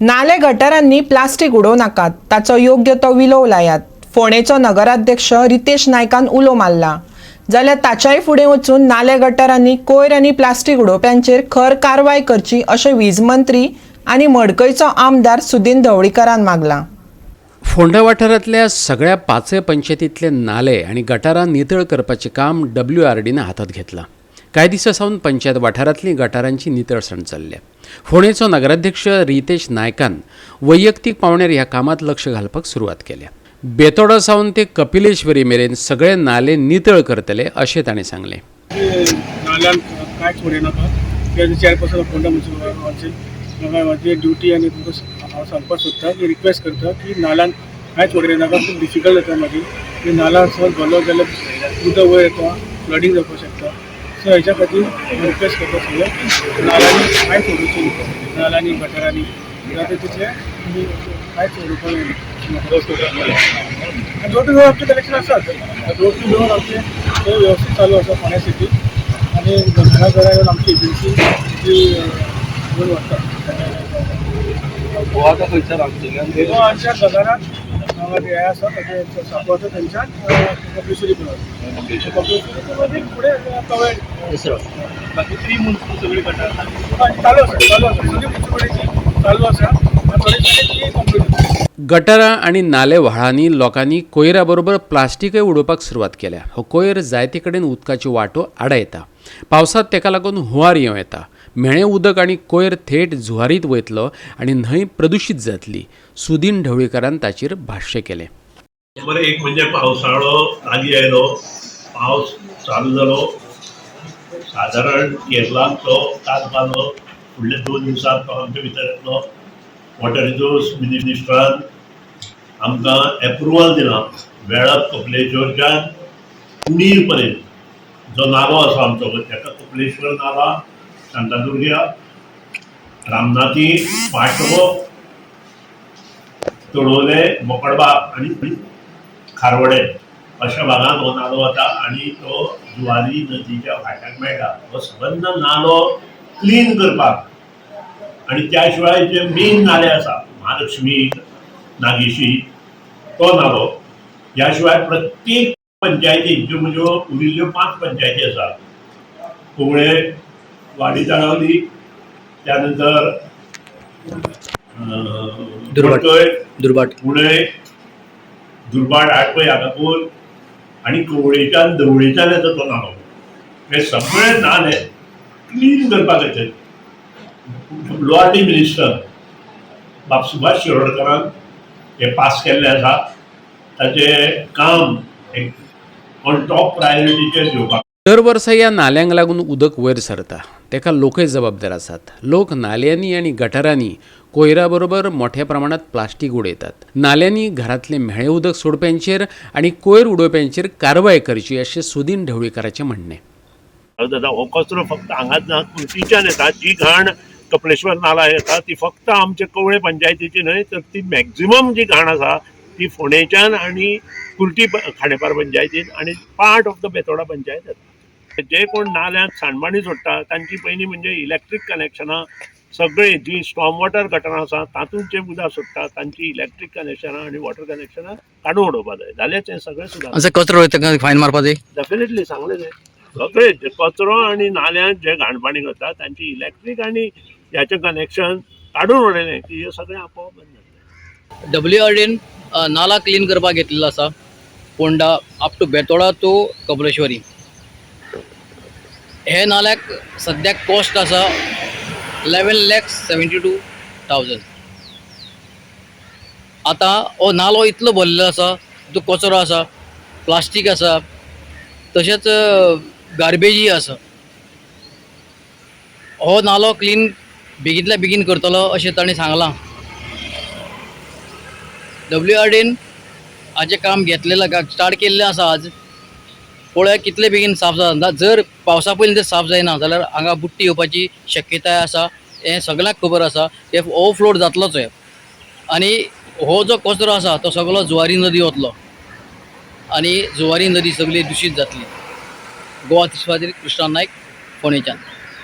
नाले गटारांनी प्लास्टीक उडोवं नाकात, ताचो योग्य तो विलोव लायात. फोंडेचो नगराध्यक्ष रितेश नायकान उलो मारला जाल्यार ताच्याय फुडें वचून नाले गटारांनी कोयर आनी प्लास्टीक उडोवप्यांचेर खर कारवाय करची अशें वीज मंत्री आनी मडकयचो आमदार सुदीन ढवळीकरान मागलां. फोंडा वाठारांतल्या सगळ्या पांचय पंचायतींतले नाले आनी गटारां नितळ करपाचें काम डब्ल्यूआरडीन हातांत घेतलां. कांय दिसां सावन पंचायत वाठारांतलीं गटारांची नितळसाण चल्ल्या. फोंडेचो नगराध्यक्ष रितेश नायकान वैयक्तीक पावंड्यार ह्या कामांत लक्ष घालपाक सुरवात केल्या. बेतोडा सावन ते कपिलेश्वरी मेरेन सगळे नाले नितळ करतले अशें ताणें सांगलें. नाल्यान कांयच उडयनाका. ते chairperson of Ponda municipal council, म्हाका म्हाजी ड्युटी आनी तुमकां हांव सांगपाक सोदता की रिक्वेस्ट करता की नाल्यान कांयच उडयनाका. खूब डिफिकल्ट जाता मागीर की नाला समज भरलो जाल्यार उदक वयर येता, फ्लडींग जावपाक शकता. सो हेच्या खातीर हांव रिक्वेस्ट करता सगळ्यांक, नाल्यांनी कांयच उडोवचें न्ही, नाल्यांनी गटारांनी जाता तितलें तुमी कांयच उडोवपाक जायना. आनी डोर टू डोर आमचें कलेक्शन आसात. डोर टू डोर आमचें ते व्यवस्थीत चालू आसा फोंड्या सिटीत आनी घरा घरा येवन आमची एजन्सी ती घेवन व्हरता. गोवा आतां खंयच्यान आमचेल्यान? गोवा आमच्या सदारात हांगा हे आसा, ताचे सापो आसा थंयच्यान कपिलेश्वरी पर्यंत, कपिलेश्वरी मागीर फुडें कवेळ. दुसरो बाकी प्री मुन्सून सगळी गटार चालू आसा, चालू आसा. सगळी म्युन्सिपालिटी चालू आसा आनी थोडे ती कंप्लीट जाता. गटारां आनी नाले व्हाळांनी लोकांनी कोयरा बरोबर प्लास्टिकय उडोवपाक सुरवात केल्या. हो कोयर जायते कडेन उदकाच्यो वाटो आडायता. पावसांत ताका लागून हुंवार येवं येता. म्हेळें उदक आनी कोयर थेट जुवारींत वयतलो आनी न्हंय प्रदुशीत जातली. सुदीन ढवळीकारान ताचेर भाश्य केलें. बरें, एक म्हणजे पावसाळो लागीं आयलो, पावस चालू जालो. सादारण केरलांत तो काल बांदलो, फुडल्या 2 दिवसांत तो आमच्या भितर येतलो. वॉटर रिसोर्स मिनिस्टरान आमकां एप्रुवल दिलां, वेळप कपलेश्वरच्यान कुणीर पर्यंत जो नालो आसा आमचो, ताका कपलेश्वर नाला, शांतादुर्ग्या, रामनाथी, पाटो, तोडोले, बोकडबाग आनी खारवडे अशा भागांत हो नालो वता आनी तो जुवारी नदीच्या फाट्याक मेळटा. हो सबंद नालो क्लीन करपाक आनी त्या शिवाय जे मेन नाले आसा, महालक्ष्मी, नागेशी तो नालो, ह्या शिवाय प्रत्येक पंचायतीत ज्यो म्हज्यो उरिल्ल्यो पांच पंचायती आसा, कुवळे, वाडी तळावली, त्यानंतर दुर्भाट. मडकय, दुर्भाट, पुणे, दुर्भाट, आटपय, आगापूर आणि कवळेच्यान धवळेच्यान येता तो नालो, हे सगळे नाले क्लीन करपा खातीर डब्ल्यूआरडी मिनिस्टर बाब सुभाष शिरोडकरान हे पास केल्लें आसा. ताचें काम एक ऑन टॉप प्रायोरिटीचेर घेवपाक. दर वर्सा ह्या नाल्यांक लागून उदक वयर सरता. ताका लोकय जबाबदार आसात. लोक नाल्यांनी आनी गटारांनी कोयरा बरोबर मोठ्या प्रमाणात प्लास्टीक उडयतात. नाल्यांनी घरांतलें म्हेळें उदक सोडप्यांचेर आनी कोयर उडोवप्यांचेर कारवाय करची अशें सुदीन ढवळीकाराचें म्हणणें. दादा, हो कचरो फक्त हांगाच ना, कुर्टीच्यान येता. जी घाण कपलेश्वर नाला येता ती फक्त आमच्या कवळे पंचायतीची न्हय, तर ती मॅक्झिमम जी घाण आसा ती फोंडेच्यान आनी कुर्टी खांडेपार पंचायतीन आनी part of the Betora panchayat येता. जे कोण नाल्यांत सांडपाणी सोडटा तांची पयलीं म्हणजे इलेक्ट्रीक कनेक्शनां सगळीं, जी स्टॉर्म वॉटर गटरां आसा तातूंत जे उदक सोडटा तांची इलेक्ट्रीक कनेक्शनां आनी वॉटर कनेक्शनां काडून उडोवपा जाय, जाल्यार तें सगळें सुदारता. असं कचरो वयता तांकां फायन मारपा जाय. डेफिनेटली, सांगलें तें, सगळे जे कचरो आनी नाल्यांत जे घाणपाणी करता तांची इलेक्ट्रीक आनी ह्याचें कनेक्शन काडून उडयलें की हें सगळें आपोआप बंद जातलें. डब्ल्यूआरडीन नाला क्लीन करपाक घेतलेलो आसा, Ponda up to Betora to Kableshwari. हे नाल्याक सद्याक कॉस्ट आसा 11,72,000. आतां हो नालो इतलो भरलेलो आसा, तितून कचरो आसा, प्लास्टीक आसा, तशेंच गार्बेजी आसा. हो नालो क्लीन बेगींतल्या बेगीन करतलो अशें ताणें सांगलां. डब्ल्यूआरडीन हाजें काम घेतलेलें, स्टार्ट केल्लें आसा. आज पळोवया कितले बेगीन साफ जाता. जर पावसा पयलीं जर साफ जायना जाल्यार हांगा बुडटी येवपाची शक्यताय आसा, हें सगळ्यांक खबर आसा. हे ओवरफ्लोड जातलोच हे आनी हो जो कचरो आसा तो सगळो जुवारी नदी वतलो आनी जुवारी नदी सगळी दुशीत जातली. गोवा दिसपा खातीर कृष्णा नायक, फोंडेच्यान.